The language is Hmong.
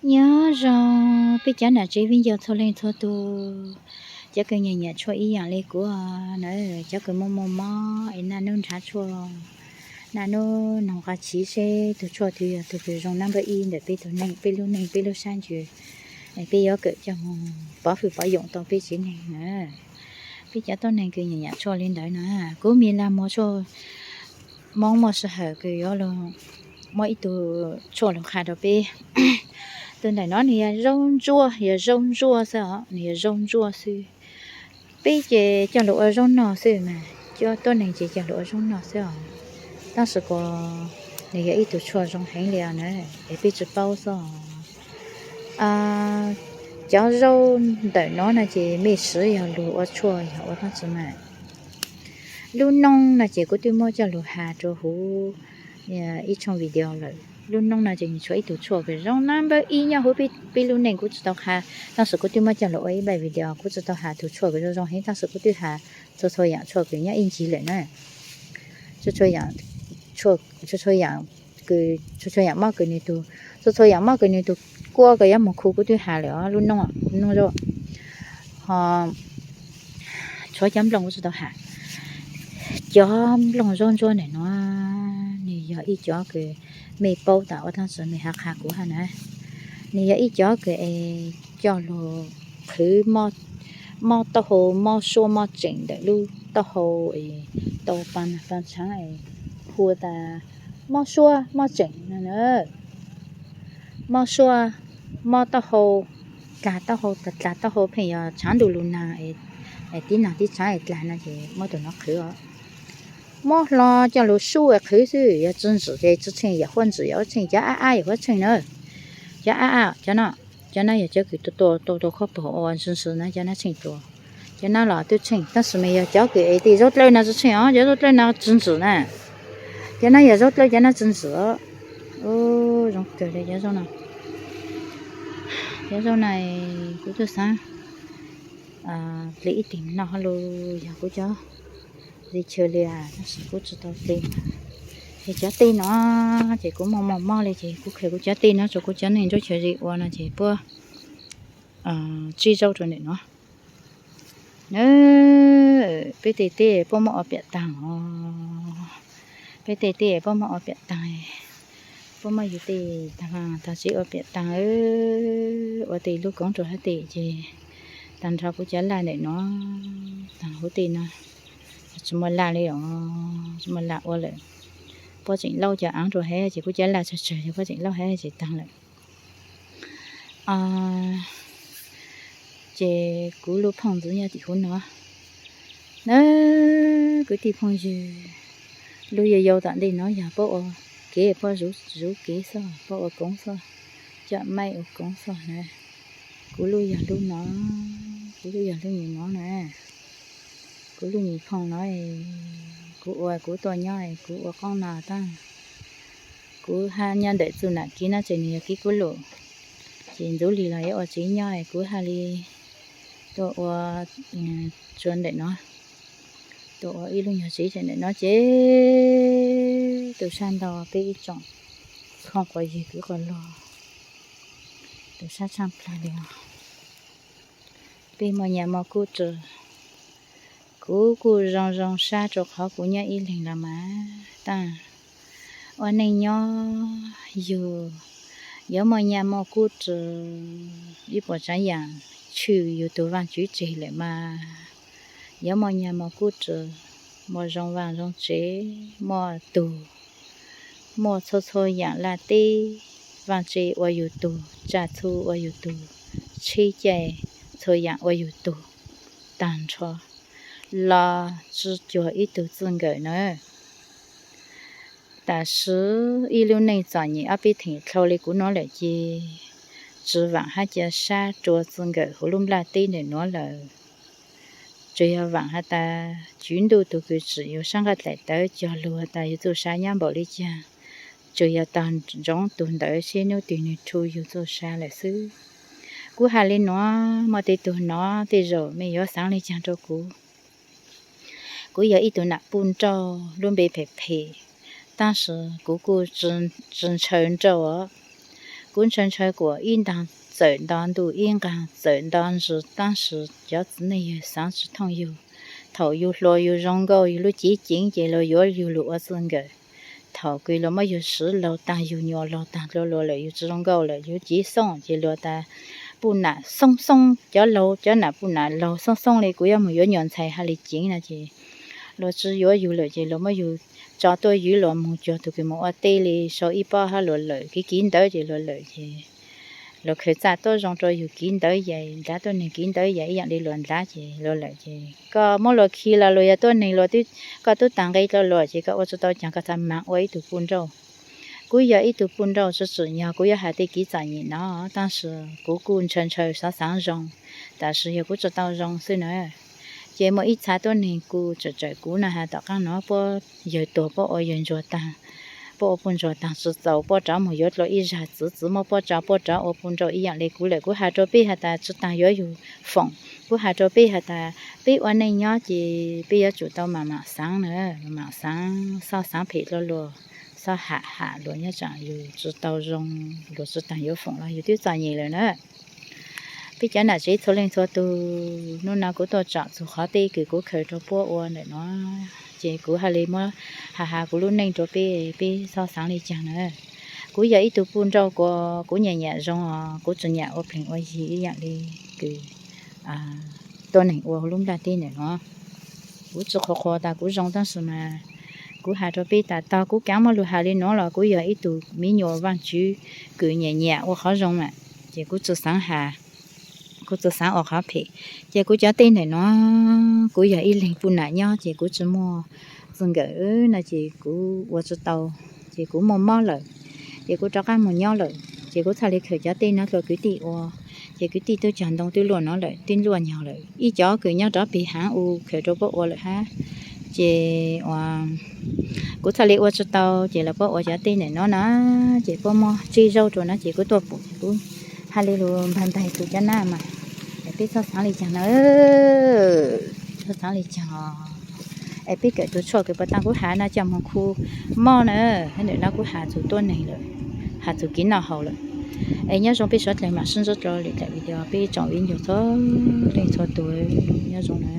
Nyob zoo peb cov nam tsev viv ncaus txhua leej txhua tus, cov kws nyiam nyiam tshuaj ib yaam le kuv na, cov kws muaj muaj mob es naj nub nrhav tshuaj, naj nub noog qhov chiv seb tug tshuaj twg yog tug kws zoo nab npawb ib ntawm peb tug neeg, peb lub neej, peb lub sab ntsws, es peb yuav kawm coj moog pov hwj pov yoom tau peb tsev neeg na. Peb cov tuab neeg kws nyiam nyiam tshuaj le ntawd na, kuv me laj muag tshuaj Moob muaj sij hawm kws yuav lug muab ib tug tshuaj lug qha rau peb. Tug ntawm no nwg yog zaub ntsuab, yog zaub ntsuab xwb os, nwg yog zaub ntsuab xwb. Peb ces coj lug ua zaub noj xwb mas, cov tuab neeg ces coj lug ua zaub noj xwb os. Tab sis kuas nwg yog ib tug tshuaj zoo heev le os na, es peb tsi paub xwb os. Cov zaub ntawm no no ces mej swv yog lug ua tshuaj yog ua dlaab tsi mas. Lub noob no ces kuv twb muab coj lug has rua huv ib tshooj video lawm. Lub noob no ces nws tshuav ib tug tshuaj kws zoo nab npawb ib nyob huv peb lub neej, kuv tsi tau qha, tab sis kuv twb muab coj lug ua ib npaij video, kuv tsi tau has tug tshuaj kws zoo zoo heev, tab sis kuv twb has txhua txhua yaam tshuaj kws nyob ib ncig lawm na. Txhua txhua yaam, txhua txhua yaam kws, txhua txhua yaam mob kws nwg tug, txhua txhua yaam mob kws nwg tug kua kws yuav moog khu kuv twb has lawm os, lub noob, noob zaub. Ho tshuav cov nplooj kuv tsi tau has. Cov nplooj zaub ntsuab ntawm no, nwg yog ib cov kws mej paub tas ua dlaab tsi mej ho qha kuv hab na. Nwg yog ib cov kws es coj lug qhwv mob taub hau, mob suab mob tseem ntawm lub taub hau es tau paa nag paa tshaav es hu tas mob suab mob tseem no na. Mob suab, mob taub hau, dlag taub hau, dlag taub hau pheej yog tshaav ntuj lug nag es tib nag tib tshaav es dlag no ces muab tug no qhwv os. Mob hlo coj lug sub es qhwv xwb, yog tsi ntsim ces tsi tsheej, yam huab ntsim yam huab tsheej, cov ab ab yam huab tsheej na. Cov ab ab cov no, cov no yog cov kws tua tua tua khob puag ua ntsi ntsi na, cov no tsheej tua. Cov no los twb tsheej, tab sis mas yog cov kws es tej zaub dlawb no tsi tsheej os, cov zaub dlawb no tsi ntsim na. Cov no yog zaub dlawb, cov no tsi ntsim. Zoo kawg li cov zaub no. Cov zaub no kuv twb xaav dle ib tig noj hab lug yog kuv cov zis chaw li, tab sis kuv tsi tau dle. Ces cov tej no ces kuv muaj muaj mob li ces kuv khaws kuv cov tej no rua kuv cov neeg nraug chaw zis ua no ces puab tsib zaub rua ntawm no. Peb tej teb puab muab ua piam taag os. Peb tej teb puab muab ua piam taag, puab muab yug tej taag vaaj taag tsev ua piam taag, ua tej lub koob rua hab tej ces taag nrho kuv cov laj ntawm no, taag huv tej no tsi muaj laj li os, tsi muaj laj ua lawm. Puab tseem laub cov aav rua hab ces kuv cov laj tsawg tsawg ces puab tseem laub hab ces taag lawm. Ces kuv lub phooj ywg nyob tim huv no na, kwv tij phooj ywg, lub yau yau tom ntej no yog puab ua kev, puab zuv kev xwb, puab ua koob xwb, coj maib ua koob xwb na. Kuv lub yog lub no, kuv lub yog lub nyuam no na. Kuv lub nyuam phooj no, kuv ua kuv tuaj nyob kuv ua qoob no tab, kuv hab nyob ntawm txuj nam kiv no ces nws yog kiv kuv lub, ces ntxuv li los yuav ua tsev nyob kuv hab li tuaj ua tsua ntawm no, tuaj ua ib lub nyuag tsev ntawm no ces tu sab ntau peb ib tsoom phooj quav ywg kwv quas luag, tu sab tshaaj plawg li os. Peb muaj nyaj muaj kub rua, kuv kuj zoo zoo sab rua qhov kuv nyob ib leeg los mas tab, ua neej nyob yug yuav muaj nyaj muaj kub rua, ib puas tsaav yaam tshwj yug tug Vaajtswv tseg lawm mas yuav muaj nyaj muaj kub rua, muaj zoo vaaj zoo tsev, muaj tug, muaj txhua txhua yaam laj teb vaaj tse ua yug tug, tsaj txhu ua yug tug, tsheb caij txhua yaam ua yug tug taag nrho los tsi cuag ib tug txij nkawm na. Tam sim ib lub neej txom nyem ob peb theem dlhau li kuv nuav lawm ces tsi vaam hab ca sab rua txij nkawm huv lub nplaj teb ntawm nuav lawm. Tsuas yog vaam has tas Tswv Ntuj tug kws tsim yug sab nqaj dlaim tawv cog lug has tas yug txuj sa nyob npaum li caag, tsuas yog tog ntsoov tug ntawd seb nub twg nwg rhu yug txuj sa lawm xwb. Kuv has li nuav, muaj tej tug nov tej zaum mej yuav xaav li caag rua kuv. Kuv yog ib tug nam puj nrauj lub npe phem phem, tab sis kuv kuj tsi ntshaw nrauj os. Kuv ntshaw ntshaw kuas ib ntaag txawm nto ntuj ib ntaag txawm nto ntsis, tab sis cov txiv neej yawg xaav tsi thooj yug. Thaum yug hluas yug zoo nkauj yug lub cev ceev ces luag yuav yug lug ua txij nkawm. Thaum kws luag muab yug siv laug taag yug nyuas laug taag dlua luas lawm yug tsi zoo nkauj lawm yug cev xoob ces luag tas puj nam xoob xoob cov laug cov nam puj nam laug xoob xoob le kuv yuav moog yuav nyuas ntxhais hab le ceev no ces luag tsi yuav yug lawm ces luag muab yug tso tuaj ywv luas moog cuag tug kws moog ua teb le sau ib pob hab luas lawm kiv kiv ntawv ces luas lawm ces luag khaws txaj tuab zoo rua yug kiv ntawv yais nrad tuab neeg kiv ntawv yais ib yaam le luas nrad ces luas lawm ces koj muab luas khi los luas yog tuab neeg luas koj tub taag nqe rua luas ces koj ua tsi tau caag koj txhad maam ua ib tug puj nrauj. Kuv yog ib tug puj nrauj tsi tsim nyog kuv yuav has tej kev txom nyem no tab sis kuv kuj ntshaw ntshaw xaav xaav zoo, tab sis yog kuv tsi tau zoo xwb na. Ces muaj ib txha tuab neeg kuj tsawm tsawm kuv no has tom qaab no puab yawg tuag puab ua yawg ntsuag taag, puab ua puj ntsuag taag tsi txaus puab rov moog yuav dlua ib zag txiv txiv muab puab tso puab rov ua puj nrauj ib yaam le kuv lawm. Kuv has rua peb has tas tsi taag yuav yug foom, kuv has rua peb has tas peb ua neej nyob ces peb yuav tsum tau maam maam xaav na, maam xaav, xob xaav phem dlua luas, xob ham ham luas nyob tsaam yug tsi tau zoo, luas tsi taag yuav foom los yug twb txom nyem lawm na. Peb cov nam tsev txhua leej txhua tug nub no kuv tuaj tsom txug qhov teb kws kuv khaws rua puab ua ntawm no ces kuv has le muab has has kuv lub neej rua peb, peb xob xaav le caag na. Kuv yog ib tug puj nrauj kuas kuv nyam nyam zoo os, kuv tsi nyam ua pleeg ua yig ib yaam le kws tuab neeg ua lub nplaj teb ntawm no. Kuv tsi qhuas qhuas tas kuv zoo tab sis mas kuv has rua peb tas tog kuv kaav muab lug has le nuav los kuv yog ib tug miv nyuas Vaajtswv kws nyam nyam ua qhov zoo mas, ces kuv tsi xaav has, kuv tsi xaav ua qhov phem. Ces kuv cov teb ntawm no kuv yog ib leeg puj nam nyob ces kuv tsi muaj txij nkawm no ces kuv ua tsi tau, ces kuv muaj mob lawm, ces kuv rov qaab moog nyob lawm, ces kuv txhaj le khaws cov teb no rua kwv tij ua. Ces kwv tij tub cog ntoo twb luaj no lawm, twb luaj nyog lawm, ib cov kws nyob rov peg haav u khaws rua puab ua lawm hab. Ces ua kuv txhaj le ua tsi tau ces lawv puab ua cov teb ntawm no na, ces puab muab tseb zaub rua no ces kuv tuaj pum ces kuv has le lug npag ntaig tug cov nab mas, es peb txhob xaav le caag na, txhob xaav le caag os. Es peb kawm tug tshuaj kws puag ta kuv has no coj moog khu mob na, hab ntawm no kuv has txug tuab neeg lawm, has txug kev noj haus lawm. Es nyob zoo peb suav dlawg mam sib ntsib rua lwm daim video, peb tsoom viv ncaus txhua leej txhua tug nyob zoo na.